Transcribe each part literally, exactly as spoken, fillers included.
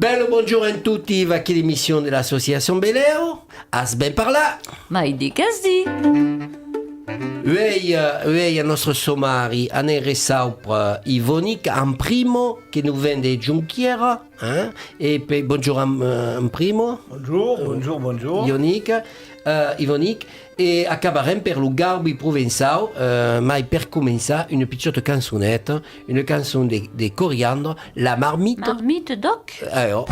Bèl bonjorn en toti, vaquí l'emission de l'associacion Belèu. As ben parlat! Mai dit qu'as dit! Uèi, eh, uèi a nòstre somari anem reçaupre Ivonic en primo, que nos ven de Jonquièra, hein? E pe, bonjorn en, eh, en primo. Bonjorn, bonjorn, bonjorn. Ivonic, eh, Ivonic, e acabarem per lo gaubi provençau, eh, mai per començar, una pichòta cançoneta, una cançon de, de Coriandre, La marmita. Marmita d'òc. Eh, ò.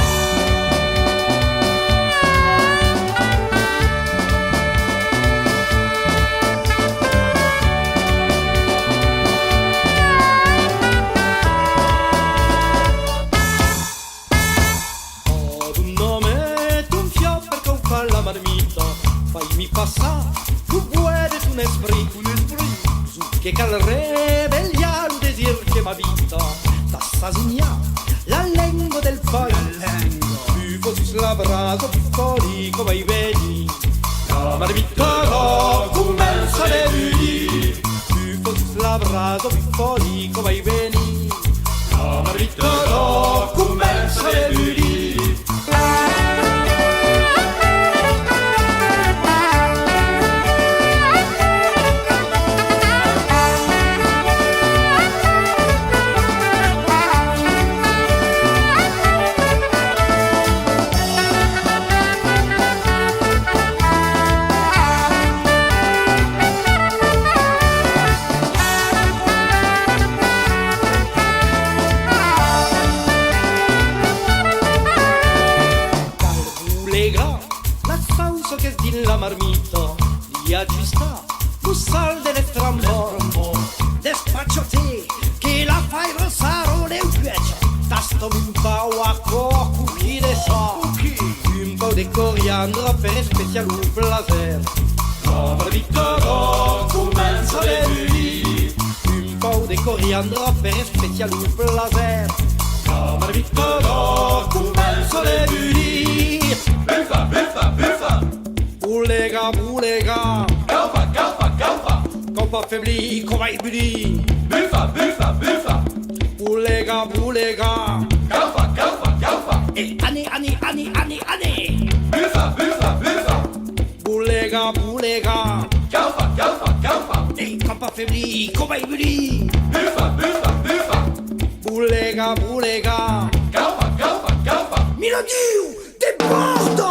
Dona-me ton fiòc per caufar la marmita, fai-mi passar lo boè de ton esprit. Ton esprit. Zo que cal revelhar lo desir que m'abita, t'assasonar la lenga del país. La lenga. Bufa sus la brasa, bufa-li coma i veni. La marmita d'òc comença de bulhir. Bufa sus la brasa, bufa-li coma i veni. La marmita d'òc comença de bulhir. Cal bolegar la sauça qu'es dins la marmita, li ajustar lo sal de l'estrambòt. Despacha-te que la faiva sarà lèu cuècha. Tasta un pauc aquò, coquí de sòrt. Un pauc de coriandre per especiar lo plaser. La marmita d'òc comença de bulhir. Un pauc de coriandre per especiar lo plaser. La marmita d'òc comença de bulhir. Bufa, bufa, bufa. Bolega, bolega. Caufa, caufa, caufa. Caufa feblir, coma i bulhir. Bufa, bufa, bufa. Bolega, bolega. Caufa, caufa, caufa. E ane, ane, ane, ane, ane. Bufa, bufa, bufa. Bolega, bolega. Caufa, caufa, caufa. E caufa feblir, coma i bulhir. Bufa, bufa, bufa. Bolega, bolega. Caufa, caufa, caufa. Miladiu! Te pòrta!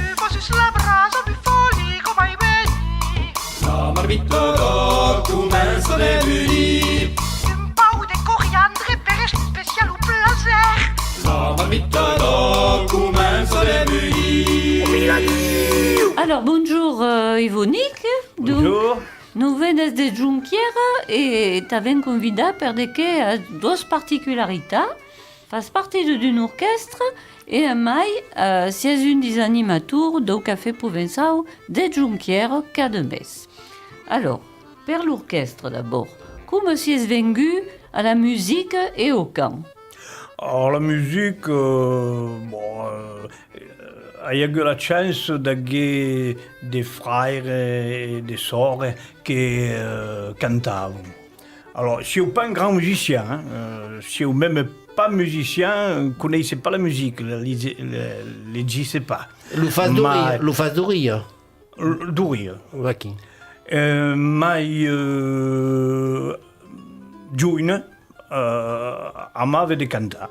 Bufa sus la brasa, bufa-li coma i veni. La marmita d'òc comença de bulhir. Un pauc de coriandre per especiar lo plaser. La marmita d'òc comença de bulhir. Alòrs, bonjorn, euh, Ivonic. Donc, bonjorn. Nos venes de Jonquièra e t'avèm convidat per de que as doas particularitats. Fas partida d'un orquèstre e, en mai, eh, siás un dis animators dau Cafè Provençau de Jonquièra cada mes. Alòrs, per l'orquèstre d'abòrd, coma siás vengut a la musica e au cant? A la musica, eh, bon, eh, ai agut la chance d'aguer de fraires e de sòrres que, eh, cantavan. Alòrs, siáu pas un grand musician, hein, euh, siáu mème pas musician, coneisse pas la musica, la lege-, la legisse pas. Lo fas dorir, lo fas dorir. L-, dorir. Vaquí. Euh, mai, euh, joine, euh, amave de cantar.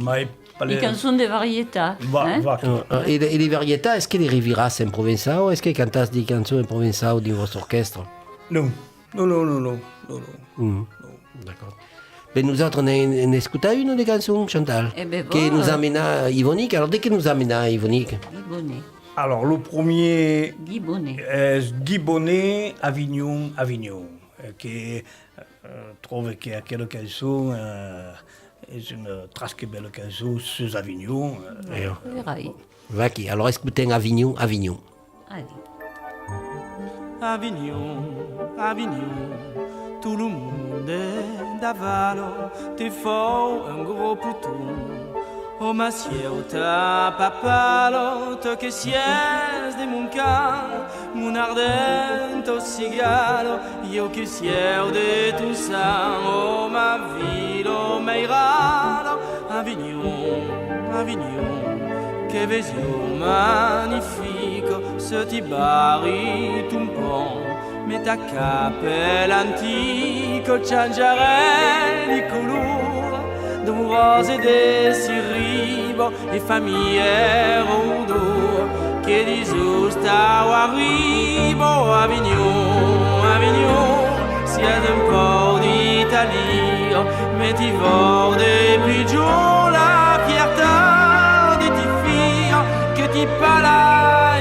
Mai, pas de cançons de varietat, va, eh? Va. Ah, ah, e de, e de varietat, es que de riviràs en provençau? Es que cantatz de cançons en provençau dins vòstra orquèstra? Non, non, non, non, non, non, non. Mm. Non. D'acòrd. Ben, nosautres ne, n'escotam una de cançon, Chantal, eh ben, que va. Nos amena Yvonic. Alors, de qué nos amena Yvonic? Guibonet. Alors, lo premier Guibonet. Es Guibonet, Avignon, Avignon, eh, que, eh, tròve que aquela cançon, eh, es una tras que bèla cançon sus Avignon, eh. Verai. Vaquí, alors escotem Avignon, Avignon. Allez. Avignon, Avignon, tot lo monde davala, te fau un gros poton. Ò ma sieu ta papala, te que sies de mon camp, mon ardenta cigala, ieu que sieu de ton sang, ò ma vila mairala. Avignon, Avignon, que vision magnifica, se ti barri ton pont, me ta capèla antica chanjarè de color, d'un ròse de siriba e fa mièra odor, que dijòus tau arriba. Avignon, Avignon, sies un pauc d'Italia, me ti vau de pijon la fiertat de ti fia, que ti pala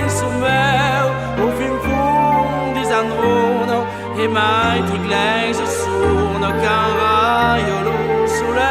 en somèu au fin fond des androns, e mai Ti glèisa sona quand ralha lo solelh.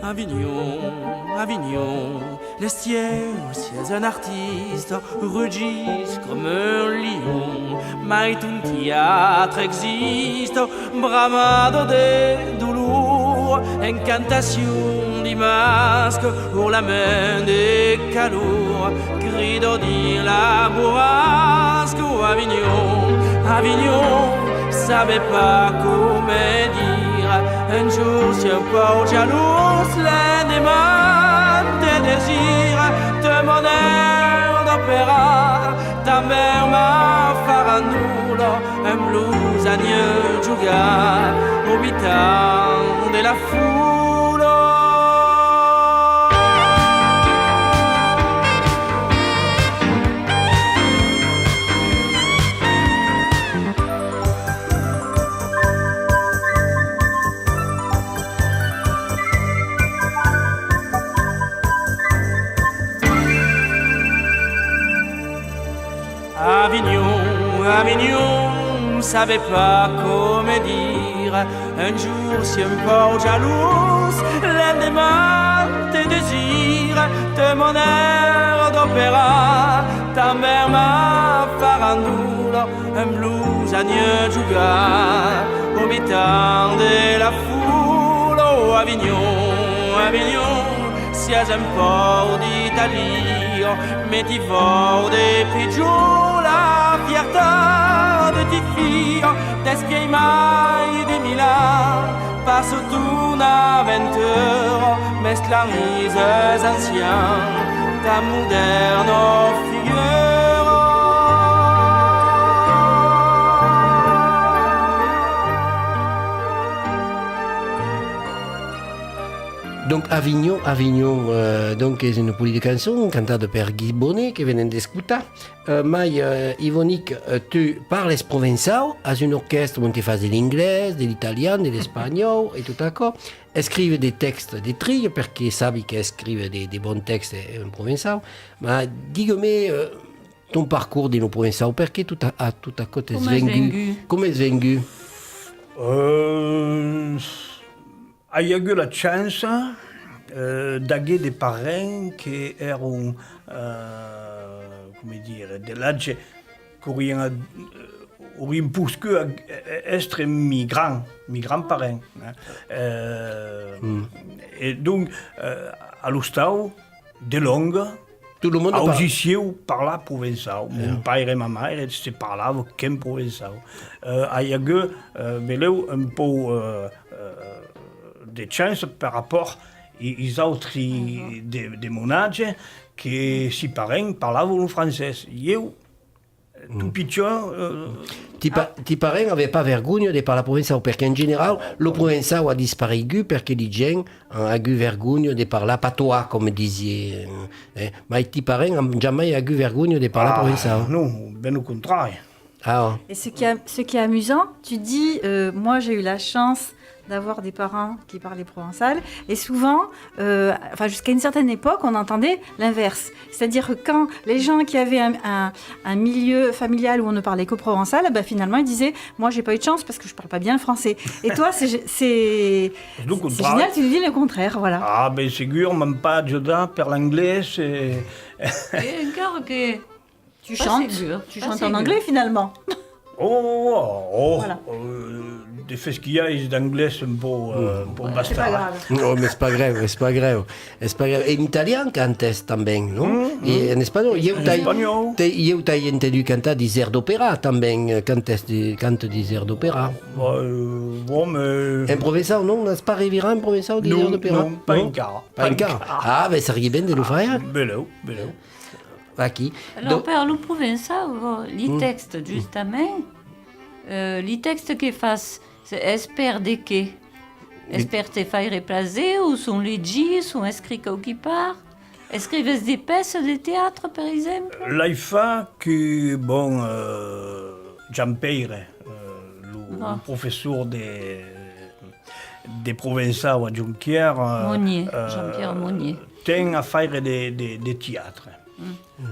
Avinhon, Avinhon, l'estiu siás un artista, rugís coma un lion, mai ton teatre exista, bramada de dolor, incantacion de masca, orlament de calor, crida dins la borrasca. Oh Avinhon, Avinhon, sabe pas coma dire, un jorn si un pauc jalós, l'endeman te desira, te manèra d'operar, tanben ma farandula, amb los agnes jogar au mitan de la fola. Avinhon, Avinhon, sabe pas coma dire, un jorn si un pauc jalós, l'endeman te desira, te manèra d'operar, tanben ma farandula, amb los agnes jogar au mitan de la fola. Oh Avinhon, Avinhon, siás un pauc d'Italia, mai ti vau de pijol, la fiertat de ti filha, despièi mai de mila, passa ton aventura, mesclant rises ancians, ta modèrna figura. Donc Avignon, Avignon, euh, donc es una polida cançon cantada per Guy Bonnet que venèm d'escotar. Euh, mai, euh, Yvonic, euh, tu parles provençau, as un orquèstre ont te fas de l'inglés, de l'italian, de l'espanhòu e tot aquò. Escrive de tèxtes de tria, perque sabi qu'escrive de, de bons tèxtes en provençau, mas diga-me, euh, ton parcours dins lo provençau, perqué tot a, a tot aquò t'es vengut? Coma es vengut? Euh, ai agut la chance, euh, d'aguer de parents que èran, euh, coma dire, de l'atge qu'aurián, euh, aurián poscut a, èstre migrants, migrants parents, hein. Euh, e donc, euh, a l'ostau, de longa, tot lo monde ausissiáu parlar provençau. Mon paire e ma maire se parlavan qu'en provençau. Euh, ai agut, euh, belèu un pauc, euh, euh, de chance per rapòrt i, is autri de, de mon atge, que si parents parlavan lo francés. Ieu, tot pichon, euh, ti pa-, ti parents avián pas vergonha de parlar provençau, perque en generau lo provençau a disparegut perque li gents an agut vergonha de parlar patois, coma disián, eh, mai ti parents an jamai agut vergonha de parlar provençau. Non, ben au contrari. Ah. Et ce qui est, ce qui est amusant, tu dis, euh, moi j'ai eu la chance d'avoir des parents qui parlaient provençal, et souvent, euh, enfin, jusqu'à une certaine époque, on entendait l'inverse. C'est-à-dire que quand les gens qui avaient un, un, un milieu familial où on ne parlait que provençal, ben, finalement, ils disaient, moi, j'ai pas eu de chance parce que je parle pas bien le français. Et toi, c'est, c'est, c'est génial, tu nous dis le contraire, voilà. Ah, ben, segur, mon paire ajuda per l'anglés, e... E encara que Tu chantes, tu chantes en anglais, finalement. Oh, oh, oh, euh, de fes qu'i a, es d'anglés un pauc, euh, un pauc bastard. Non, mas es pas grèu, es pas grèu, es pas grèu. En italian cantes tanben, non? E en espanhòu, ieu t'ai, ieu t'ai entendut cantar dins airs d'opèra tanben, cantes de, cantes dins airs d'opèra. Bon, mas... En provençau, non? N'as pas revirat en provençau dins airs d'opèra? Non, pas encara. Pas encara? Ah, ben, seriá ben de lo faire. Belèu, belèu. Aquí. Alors, per lo provençau, li tèxtes, justament, euh, li tèxtes que fas, es per de qué? Es per te faire plaser, o son legits, son escrits quauqui part? Escrives de pèças de teatre, per exemple? L'ai fach que, bon, euh, Jean-Pèire, euh, lo, lo professor de, de provençau a Jonquièra, euh, Monnier, Jean-Pierre Monnier, ten a faire de, de, de teatre.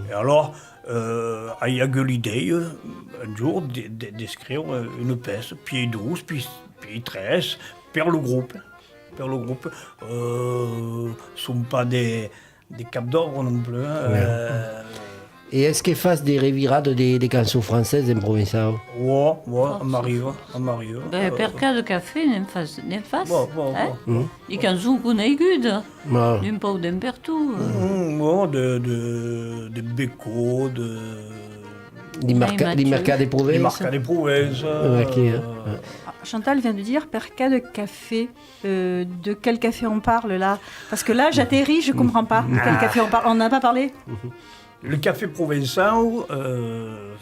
E alors, euh, ai agut l'idèia, un jorn, de, de, d'escriure una pèça, pièi dos, pièi, pièi tres, per lo grop, per lo grop. Euh, son pas de, de cap d'òbra non plus, hein. E es que fas de revirada de, de cançons francesas en provençau? Ò, ò, m'arriba, m'arriba. Ben, per cada cafè ne'n fas, ne'n fas, hein? Ò, ò, ò. De cançons conegudas, d'un pauc d'en pertot. Mm, ò, de, de, de Becot, de... Di Marca-, di Mercat de Provença. Di Mercat de Provença. Ah, Chantal vient de dire per cada cafè. Euh, de quel café on parle là? Parce que là, j'atterris, je comprends pas. De quel café on parle? On n'a pas parlé. Le cafè provençau, euh,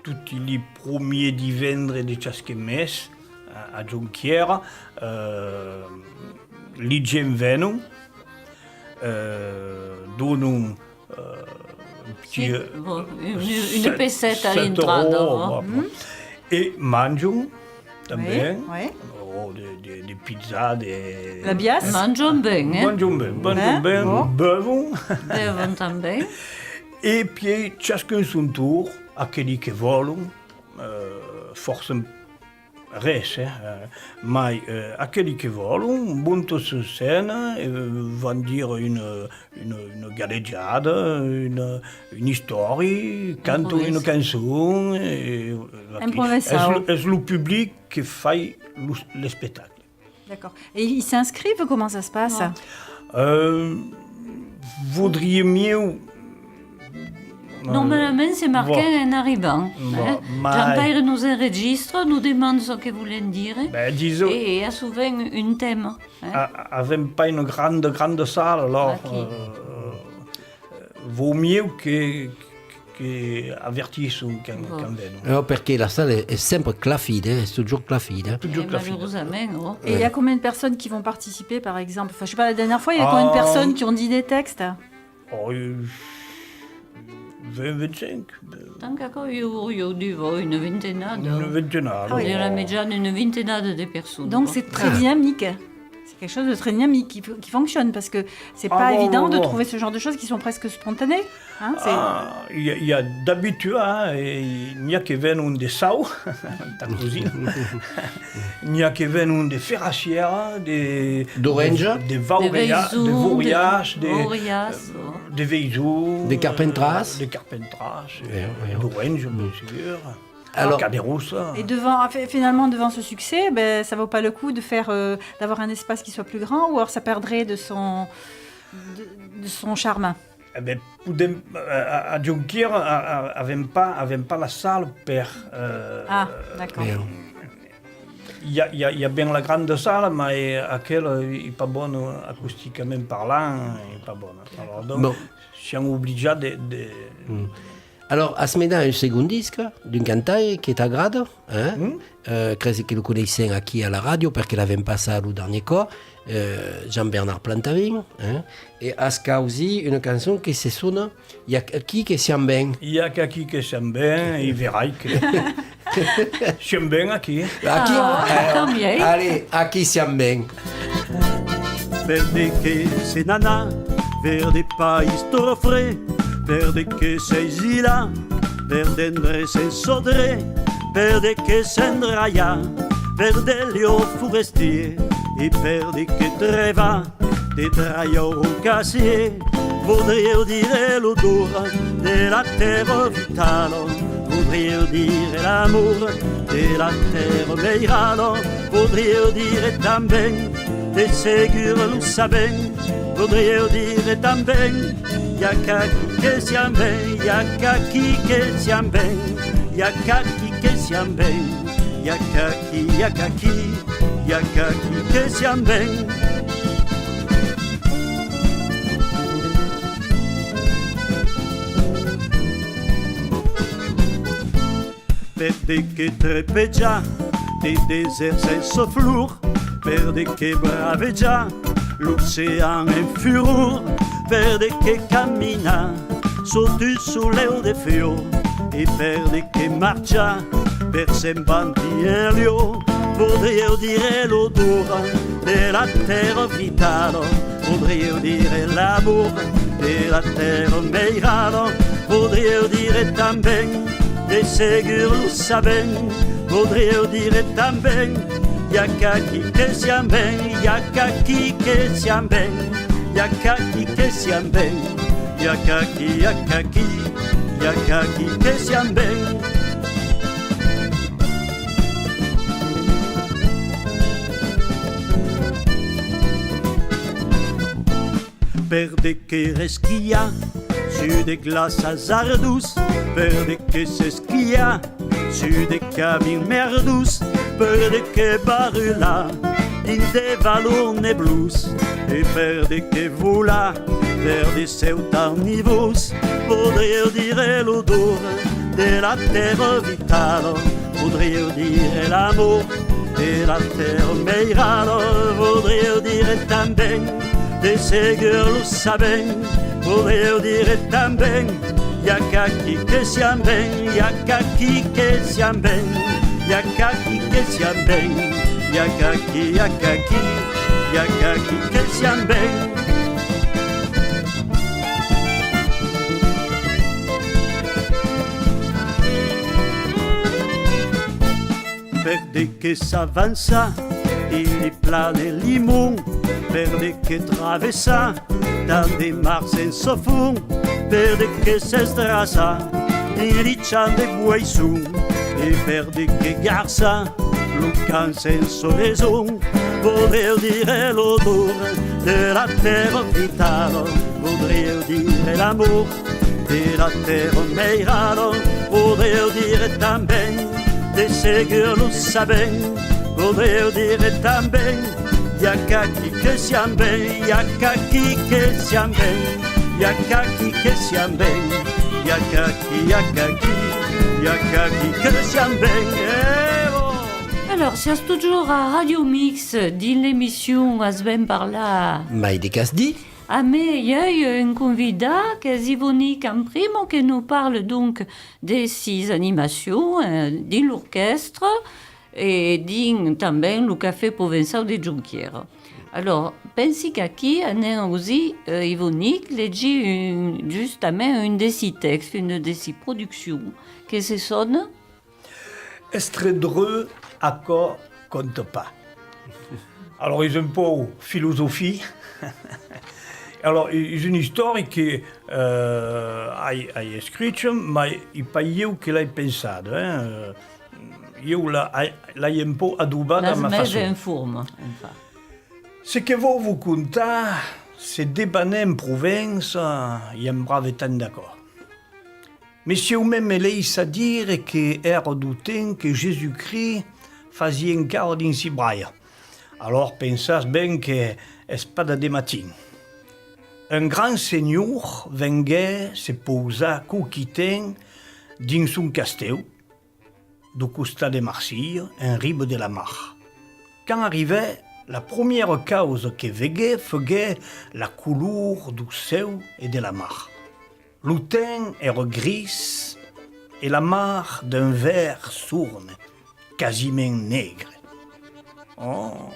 toti li promiers divendres de chasque mes, a, a Jonquièra, euh, li gents venon, euh, donon euh, un petit, euh, bon, une, une peseta a l'entrada, bon. E manjon tanben. Oui, oui. Ò, de, de, de pizza, de... L'abias? Manjon ben, hein? Manjon ben, manjon ben, bon. Bevon. Bevon tanben. E pièi, chascun son torn, aqueli que vòlon, euh, fòrça res, eh, eh, mai, eh, aqueli que vòlon, montan sus scèna e van dire una, una, una galejada, una, una istòria, cantan una cançon, e vaquí. En provençau. Es lo, es lo public que fai lo, l'espectacle. D'accord. Et ils s'inscrivent, comment ça se passe? Euh, vaudriá mieu Normalament se marquem en arribant, eh? Jean-Pierre nos enregistra, nos demanda çò que volèm dire, e, e a sovent un tèma, eh? Avèm pas una granda, granda sala, alors, euh, vau mieu que, que avertisson quand, quand venon. Non, perque la sala es, es sempre clafida, eh? Es totjorn clafida, eh? Totjorn clafida. Malurosament, ò. Et il y a combien de personnes qui vont participer, par exemple? Enfin, je sais pas, la dernière fois, il y a combien de personnes qui ont dit des textes? Ò, vint, vint-cinc. Tant qu'aquò, ieu, ieu diva una vintenada. Una vintenada. De la mejana, una vintenada de personas. Donc c'est très dynamique. C'est quelque chose de très dynamique qui, qui fonctionne parce que c'est pas évident de trouver ce genre de choses qui sont presque spontanées. Hein, c'est... Ah, i a, i a d'abituats, eh, e n'i a que venon de Sau, ta cosina. N'i a que venon de Ferrassièra, de, d'Orenja, de, de Vauria-, de Veison, de Vaurias, de, Vaurias, de Veison, de Carpentras. De Carpentras, d'Orenja, bien sûr. Alors, Caderoussa. Et devant, fi-, finalement, devant ce succès, ben, ça vaut pas le coup de faire, euh, d'avoir un espace qui soit plus grand, ou alors ça perdrait de son, de, de son charme? Eh ben, podèm, a, a, a Jonquièra, a, a, avèm pas, avèm pas la sala per, euh, ah, d'accord. I a, i a, i a ben la granda sala, mai aquela es pas bona, acosticament parlant, es pas bona. Alors, donc, siam oblijats de, de... Alors, as menat un segond disc d'un cantaire que t'agrada, hein? Euh, cresi que lo coneissèm aquí a la ràdio, perque l'avèm passat lo darnièr còp, euh, Jean-Bernard Plantavin, hein? E as causit una cançon que se sona I a aquí que siam ben. I a qu'aquí que siam ben, e verai que siam ben aquí. Aquí? Ah, eh, tant mièlhs. Allez, aquí siam ben. Per de que se n'anà, per de país tròp fre, per de que s'exilà, per d'endrech sens sòrre, per de que s'endralhà, per de lieu forestier, e per de que treva, de traïdor o casier, voudrieu dire l'odor de la tèrra vitala, voudrieu dire l'amor de la tèrra meirala, voudrieu dire tanben, de segur lo sabèm, voudrieu dire tanben, i a qu'aquí que siam ben, i a qu'aquí que siam ben, i a qu'aquí que siam ben, i a qu'aquí, i a qu'aquí, i a qu'aquí que siam ben. Per de que trepejar de desèrts sens flor, per de que bravejar l'ocean en furor, per de que caminar sota un soleu de fuòc, e per de que marchar per se'n vantir en luòc, Podriáu dire l'odor de la tèrra vitala, podriáu dire l'amor de la tèrra mairala, podriáu dire tanben, de segur lo sabèm, podriáu dire tanben, i a qu'aquí que siam ben, i a qu'aquí que siam ben, i a qu'aquí que siam ben, i a qu'aquí, i a qu'aquí, i a qu'aquí que siam ben. Per de que resquilhar sus de glaças ardós, per de que s'esquilhar sus de camins merdós, per de que barrular dins de valors neblós, e per de que volar per de cèus tan nivós, podriáu dire l'odor de la tèrra vitala, podriáu dire l'amor de la tèrra mairala, podriáu dire tanben, de segur lo sabèm, podriáu dire tanben, i a qu'aquí que siam ben, i a qu'aquí que siam ben, i a qu'aquí que siam ben, i a qu'aquí, i a qu'aquí, i a qu'aquí que siam ben. Per de que s'avançar dins li planes li monts, per de que traversar tant de mars sensa fons, per de que s'estraçar dins li champs de boisson, e per de que garçar lo camp sensa rason, podriáu dire l'odor de la tèrra vitala, podriáu dire l'amor de la tèrra mairala, podriáu dire tanben, de segur lo sabèm, podriáu dire tanben, i a qu'aquí que siam ben, i a qu'aquí que siam ben, i a qu'aquí que siam ben, i a qu'aquí, i a qu'aquí, i a qu'aquí que siam ben, e bon! Alors, siás totjorn a Ràdio Mix, dins l'emission As ben parlat. Mai de qu'as dit. Amé, i a un convidat qu'es Yvonic en prima, que nos parla donc de sis animacions, eh, dins l'orquèstra e dins tanben lo Cafè Provençau de Jonquièra. Alors, pensi qu'aquí anem ausir, eh, Yvonic legir un, justament un de sis tèxtes, una de sis produccions, que se sona Èstre dreu, aquò compta pas. Alors, es un pauc filosofic. Alors, es una istòria que, eh, ai, ai escricha, mai es pas ieu que l'ai pensada, hein. Eh, ieu la, ai, l'ai un pauc adobada a ma façon. L'as mes en forma, enfin. Ce que vau vos contar, se debanem Provença, i a un brave temps d'aquò. Messieu, me, me laissa dire que èra dau temps que Jèsus-Crist fasiá encara dins si braia. Alòr pensatz ben que es pas de matin. Un grand senhor venguèt se pausar quauqui temps dins son castèu, dau costat de Marsilha, en riba de la mar. Quand arrivèt, la promiera causa que veguèt foguèt la color dau cèu e de la mar. Lo temps èra gris e la mar d'un verd sorne, quasiment negre. Oh,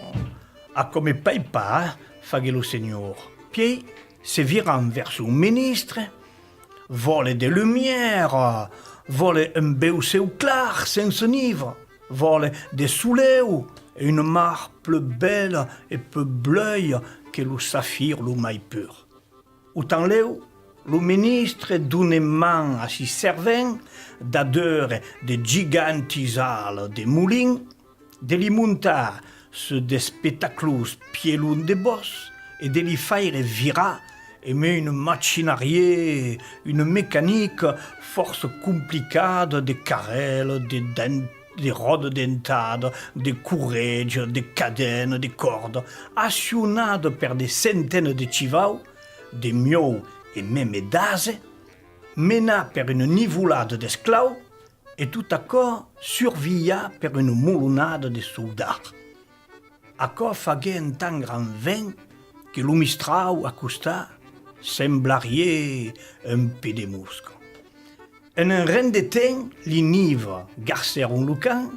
aquò me plai pas, faguèt lo senhor. Pièi, se virant vèrs son ministre, vòle de lumièra, vòle un bèu cèu clar, sense niva, vòle de solèu e una mar plus bèla e plus bleuja que lo safir lo mai pur. Autanlèu, lo ministre donèt man a si servents d'adeure de gigantis alas de molin, de li montar sus d'espectaclós pielons de bòsc e de li faire virar emé una machinariá, una mecanica fòrça complicada de carrèlas, de dent-, de ròdas dentadas, de corretjas, de cadenas, de còrdas, accionadas per de centenas de chivaus, de miòus e meme d'ases, menats per una nivolada d'esclaus, e tot aquò survilhat per una molonada de soldats. Aquò faguèt un tant grand vent que lo mistrau a costat semblariá un pè de mosca. En un ren de temps, li nivas garcèron lo camp,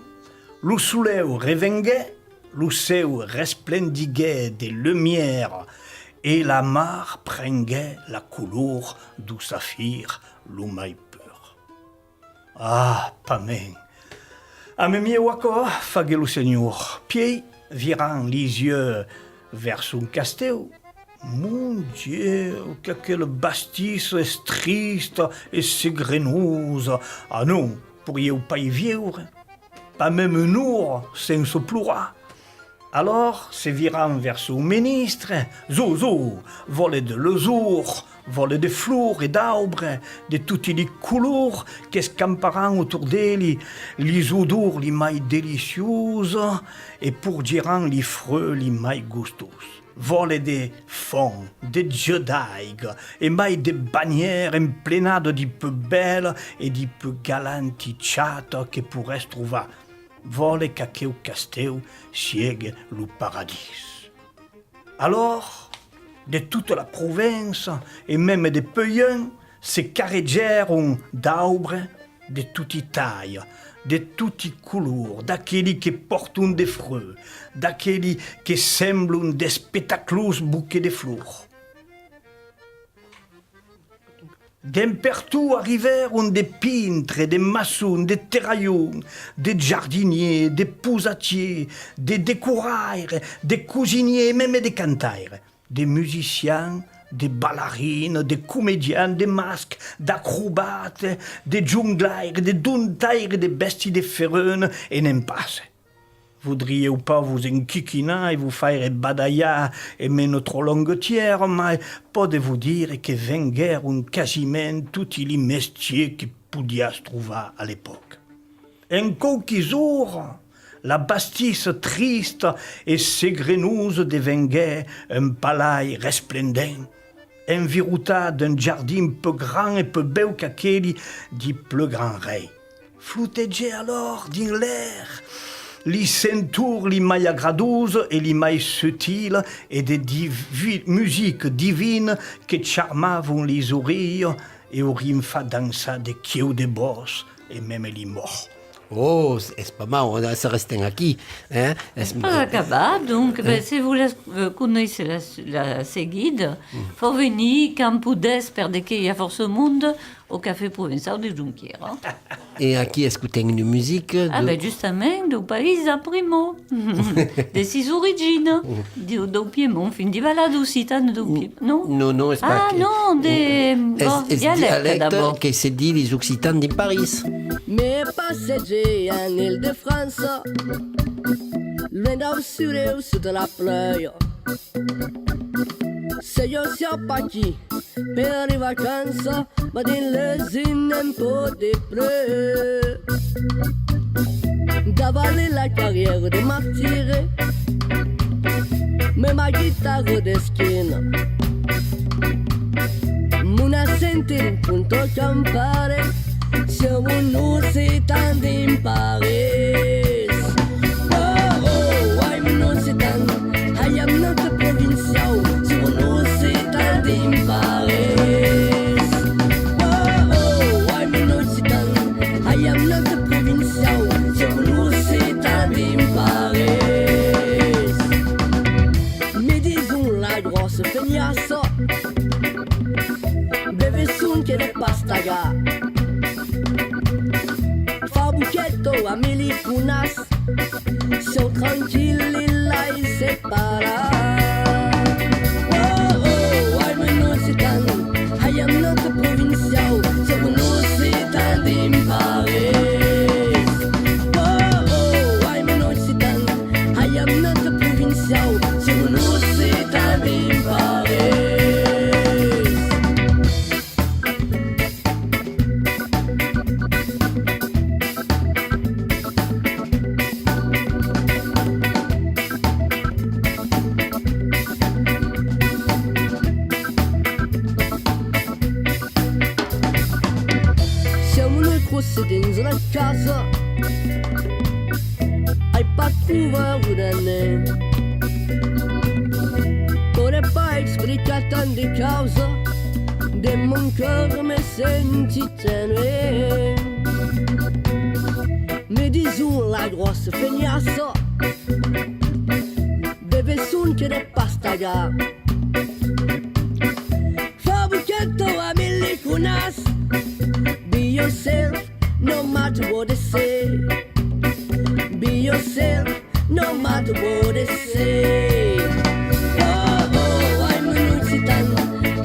Lo soleu revenguèt, lo cèu resplendiguèt de lumièra e la mar prenguèt la color dau safir lo mai pur. Ah, pasmens! Amé mieu aquò, faguèt lo senhor. Pièi, virant li uelhs vèrs son castèu: Mon Dieu, qu'aquela bastissa es trista e segrenosa! Ah non, poirieu pas i viure, pas mème una ora sensa plorar. Alòr, se virant vèrs son ministre: Zo, zo, vòle de lusor, vòle de flors e d'aubres, de toti li colors, qu'escamparàn autorn d'eli lis odors li mai deliciosas e porgiràn li fruits li mai gustós. Vòle de fonts, de jets d'aiga e mai de banhièras emplenadas di pus bèlas e di pus galantas chatas que porrètz trovar. Vòle qu'aqueu castèu siegue lo paradís. Alòr, de tota la Provença e mème de pus luènh, se carregèron d'aubres de toti talhas, de toti colors, d'aqueli que pòrton de fruits, d'aqueli que semblan d'espectaclons bouquets de flors. D'en pertot arribèron de pintres, de maçons, de terralhons, de jardiniers, de posatiers, de decoraires, de cosiniers e mème de cantaires, de musicians, de balarinas, de comedians, de mascs, d'acrobatas, de jonglaires, de domptaires de bèstias de ferunas e ne'n passe. Voudrieu pas vos enquiquinar e vos faire badalhar emé una tròp lònga tièra, mai pòde vos dire que venguèron quasiment toti li mestiers que podiatz trovar a l'epòca. En quauquis oras, la bastissa trista e segrenosa devenguèt un palais resplendent, envirotat d'un jardin pus grand e pus bèu qu'aqueli di pus grands reis. Flotegèt alòr dins l'aire li sentors li mai agradosas e li mai sutilas e de divi-, musica divina que charmavan lis orilhas e aurián fach dançar de cieus de bòsc e mème li mòrts. Oh, es, es pas mau, eh, se restem aquí, eh? Es pas acabat, donc, ben, se volètz, eh, conéisser la, la seguida, fau venir quand podètz, per de que i a fòrça monde, au Café Provençau de Jonquièra. E aquí escotem una musica. Ah, de ben, justament, dau país a Primo, de sis originas, dau, dau Piemont, fin di Val d'Occitània dau Piemont, non? Non, non, es pas... Ah, non, de, es, bon, es dialècte d'abòrd. Que se ditz lis occitans dins París. Me passege en Île-de-France, luènh dau soleu sota la pluèja. Se jo siá pas aquí per li vacanças, mas dins les un un pauc de plus. Davalar la carrièra de martire, me ma guitarra d'esquina, mon accent un punt campare, siáu un occitan dins París. Oh, oh, I'm an occitan, I am not a provincial, siáu un occitan dins París. Oh, oh, I'm an occitan, I am not a provincial, siáu un occitan dins París. Me dison la gròssa feniassa, bevesson que de pastaga. Fa boqueta a miliponas, siáu tranquil e laisse parler. Oh, oh, I'm an occitan, I am not a provincial, siáu un occitan dins París. Oh, oh, I'm an occitan, I am not a provincial, siáu un occitan dins París. Siáu una crossi dins una casa, ai pas trovat ren. Pòde pas explicar tant de causas, de mon còr me senti tenue. Me dison la gròssa feniassa, bevesson que de pastaga. Fa boqueta a mil liconas. Be yourself, no matter what they say. Be yourself, no matter what they say. Oh, oh, I'm an Occitan.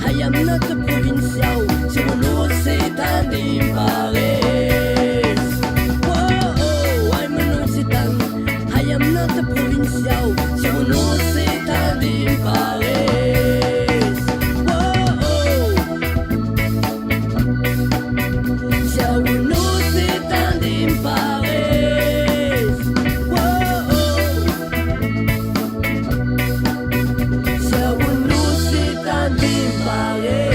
I am not a provincial. Siamo un Occitan in Paris. Oh, oh, I'm an Occitan. I am not a provincial. Siamo un Occitan in Paris. Oh, oh. Siamo un Occitan in Paris. Oh, oh. Siamo un Occitan in Paris.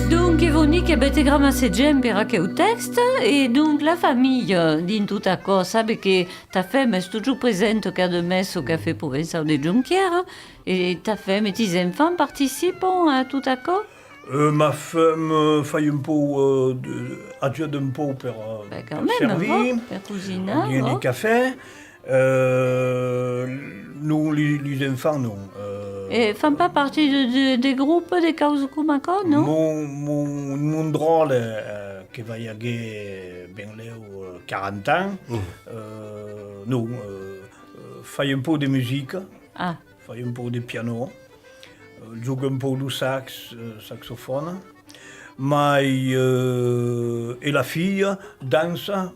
Donc, Yvonic, e ben, te gramasse gent per aqueu tèxt, e donc la familha, dins tot aquò, sabe que ta femna es totjorn presenta cada mes au Cafè Provençau de Jonquièra, e ta femna e tis enfants participan a tot aquò? Euh, ma femme, euh, fai un pauc, euh, de, ajuda un pauc per, euh, ben, quand per même, servir, bon, per cosinar, dins li cafè. Euh, non, li, lis enfants, non. Euh, e fan pas partit de, de, de grops, de causas coma aquò, non? Mon, mon, mon dròlle, euh, que vai aguer benlèu, euh, quaranta ans, euh, non, euh, euh, fai un pauc de musica. Ah. Fai un pauc de piano, euh, joga un pauc lo sax, euh, saxofòne, mai, euh, e la filha dança.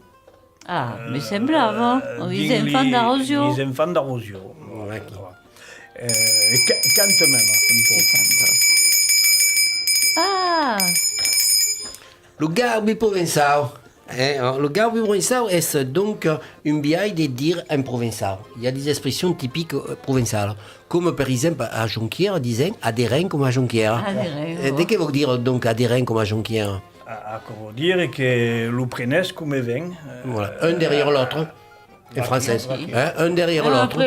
Ah, me semblava, euh, lis enfants d'Arrosion. Lis enfants d'Arrosion. Voilà. Euh, e ca-, e canta mèma un pauc. E canta. Ah! Lo garbi provençau. Eh, lo garbi provençau es donc un biais de dire en provençau. I a des expressions tipicas, eh, provençalas, coma per exemple a Jonquièra disèm aderem coma Jonquièra. Aderem, eh, de qué vòu dire donc aderem coma Jonquièra? A-, aquò vòu dire que lo prenètz coma ven, eh, voilà, un derrière l'autre, en francés, eh, un derrière l'autre,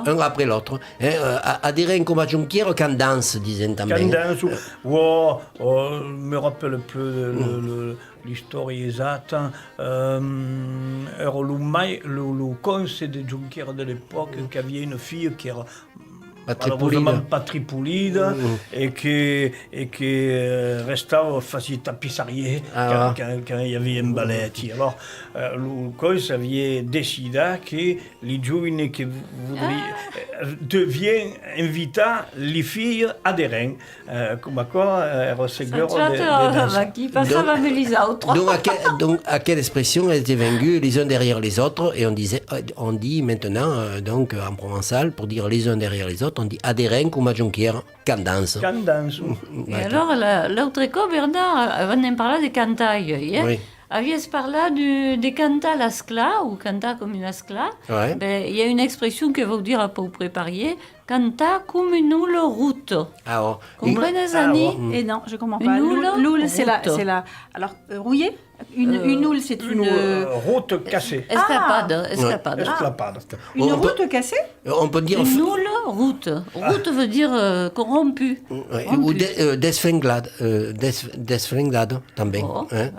un après l'autre, eh, eh, a-, aderem coma Jonquièra quand dança, disèm tanben. Quand dança, o, o, me rapèle plus le, le, le, l'istòria exacta, euh, èra lo mai-, lo, lo cònse de Jonquièra de l'epòca, qu'aviá una filha qu'èra malurosament pas tripulida e que, e que, euh, restava, fasiá tapissarièr quand, quand, quand i aviá un balèti. Alors, euh, lo cònse aviá decidat que li joines que vo-, voudrián, euh, devián invitar li filhas aderem. Euh, coma aquò, euh, èra segur de, de dançar. Aquí passava amb lis autres. Donc, donc, aquel-, donc, aquela expression es devenguda les uns derrière les autres, et on disait, euh, on dit maintenant, euh, donc, euh, en provençal, pour dire les uns derrière les autres, on dit aderem coma Jonquièra quand dança. Quand dança. E alors, la, l'autre còp, Bernard, avant de parlar de cantar, eh? Oui. Aviás parlat de, de cantar l'esclat, o cantar coma un esclat. Ouais. Ben, i a una expression que vòu dire a pauc près parièr, cantar coma una ola rota. Ah, oh. Comprenes, Annie? Eh non, je comprends pas. Une oule, c'est la, c'est la, alors, euh, rouillée? Une, euh, une houle, c'est une, euh, route cassée. Esclapada, esclapada. Esclapada. Une route cassée? Euh, on peut dire une houle route. Route veut dire, euh, corrompu. Ouais, ou de-, euh, desfrenglada, euh, des-, desfrenglada, tanben, hein.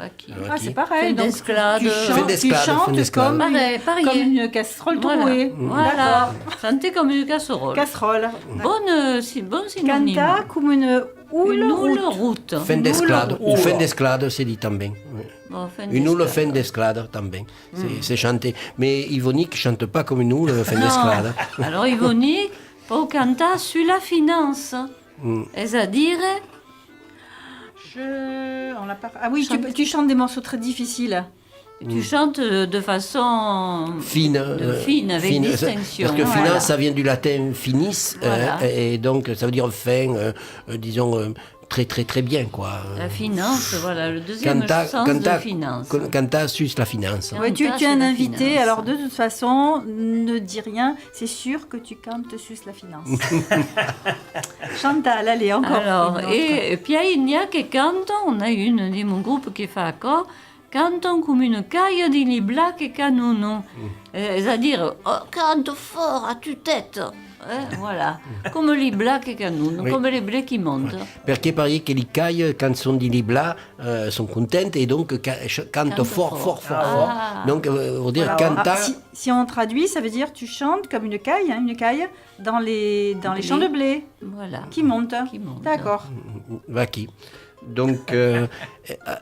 Ah, c'est pareil, donc tu, tu chantes, tu chantes comme une casserole trouée. Voilà. Chanter comme une casserole. Casserole. Bon, euh, si, bon synonyme. Cantar coma una ola rota. Fent d'esclada, o fent d'esclada, se ditz tanben. Bon, fent d'esclada. Una ola fent d'esclada, tanben. Se, se chante. Mais Yvonic chante pas comme une ola fent d'esclada. Alors Yvonic, pòu cantar sus la finança. Es a dire, je, on l'a pas, ah oui, tu, tu chantes des morceaux très difficiles. Tu chantes de, de façon fine, euh, fine, avec distinction. Parce que finance, ça vient du latin finis, euh, et, et donc ça veut dire fin, euh, euh, disons, euh, très, très, très bien, quoi. La finance, voilà, le deuxième sens de finance. Cantar sus la finança. Ouais, tu, tu es un invité, alors de toute façon, ne dis rien, c'est sûr que tu cantes sus la finance. Chantal, allez, encore une autre. Alors, e pièi n'i a que cantan, n'a un de mon grop que fa aquò, cantan coma una calha dins li blas que canonan. Eh, es a dire, oh, canta fòrt a tu-tèt. Eh, voilà. Comme li blas que canon, comme li blas qui monte. Perque parier que li cais, quand son dins li blas, eh, son contents e donc ca-, ch-, canta fòrt, fòrt, fòrt, fòrt. Donc, eh, vòu dire, cantar... Si, si on traduit, ça veut dire tu chantes comme une caille, hein, une caille dans les, dans les champs de blé. Voilà. Qui monte. Qui monte. D'accord. Vaquí. Donc, eh,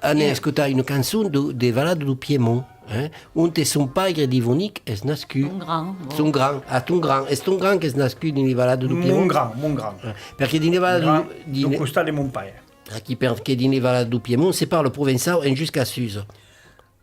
anem escotar una cançon de, de Valada dau Piemont, hein, onte son paire d'Ivonic es nascut. Ton grand, bon. Son grand, a ton grand, es ton grand qu'es nascut dins li Valada dau Piemont? Mon grand, mon grand. Eh, perque dins li Valada dau, dins li... Dau costat de mon paire. Aquí, perque dins li Valada dau Piemont se parla provençau en jusca Susa.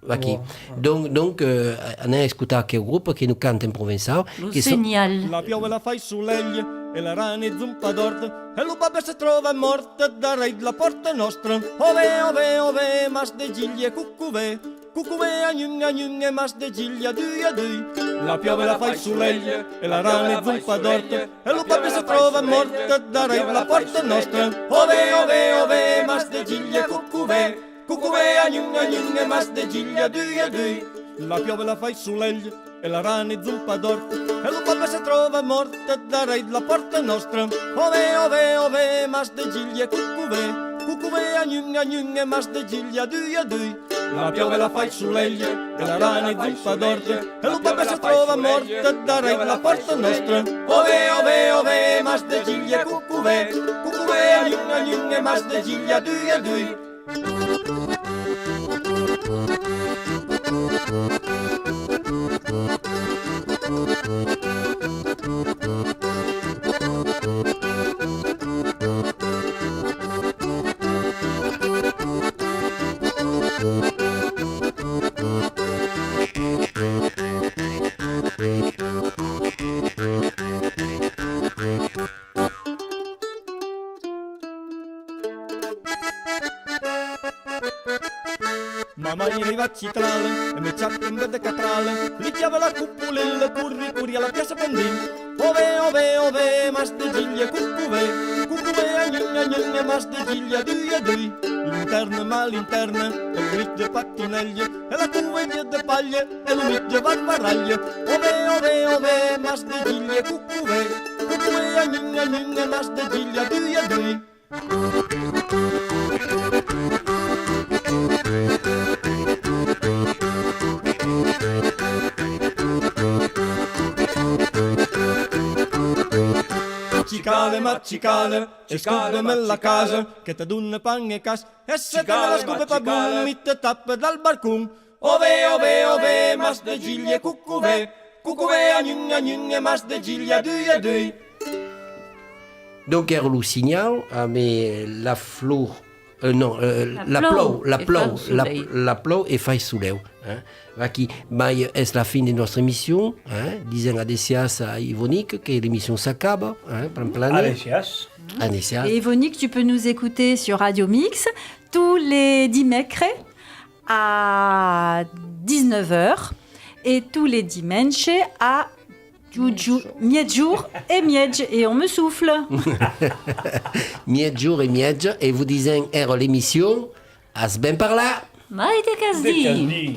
Vaquí. Donc, donc, eh, anem escotar aqueu grop que nos canta en provençau. Lo Senial. La piòva la fai solelh e la rana es un pas d'òrt e lo pape se tròva mòrt darrèr de la pòrta nòstra. Ove, ove, ove, mas de gilha, cucuvè, cucuvè, anhun, anhun, e mas de gilha, dui a dui. La piòva la fai solelh e la rana es un pas d'òrt e lo pape se tròva mòrt darrèr de la pòrta nòstra. Ove, ove, ove, mas de gilha, cucuvè, cucuvè, anhun, anhun, e mas de gilha, dui a dui. La piòva la fai solelh e la rana es un pas d'òrt e lo pape se tròva mòrt darrèr de la pòrta nòstra. Ove, ove, ove, mas de gilha, cucuvè, cucuvè, anhun, anhun, e mas de gilha, dui a dui. La piòva la fai solelh e la rana es un pas d'òrt e lo pape se tròva mòrt darrèr de la pòrta nòstra. Ove, ove, ove, mas de gilha, cucuvè, cucuvè, anhun, anhun, e mas de gilha, dui a dui. Ma maire va citrale e me ciape un bèth de catrale, li chiave la cupulèla, curri, curri a la piaça pendent. Ove, ove, ove, mas de gilha, cucuvè, cucuvè, anhun, anhun, e mas de gilha, dui a dui. Lintèrna, ma lintèrna, e lo mitge patinèlha, e la covelha de palha, e lo mitge barbaralha. Ove, ove, ove, mas de gilha, cucuvè, cucuvè, anhun, anhun, e mas de gilha, dui a dui. Cicale, ma cicale, escota'm la casa, que te done pan e cas, e se te ne vas cope pas bon, mi te tape dal barcon. Ove, ove, ove, mas de gilha, cucuvè, cucuvè, anhun, anhun, e mas de gilha, dui a dui. Donc, èra lo Senial, amb, eh, la flor, eh, non, eh, la plòu, la plòu, la, la plòu e fai solelh, hein. Vaquí, mai es la fin de nòstra emission, hein. Disèm adessiatz a Ivonic, que l'emission s'acaba, hein, plan planet. Adessiatz. Adessiatz. Et Ivonic, tu peux nous écouter sur Radio Mix tous les dimècres à dix-neuf heures et tous les dimanches à ju-, ju-, miègjorn e mièg, et on me souffle. Miègjorn e mièg, e vos disèm, èra l'emission As ben parlat! Mai de qu'as dit!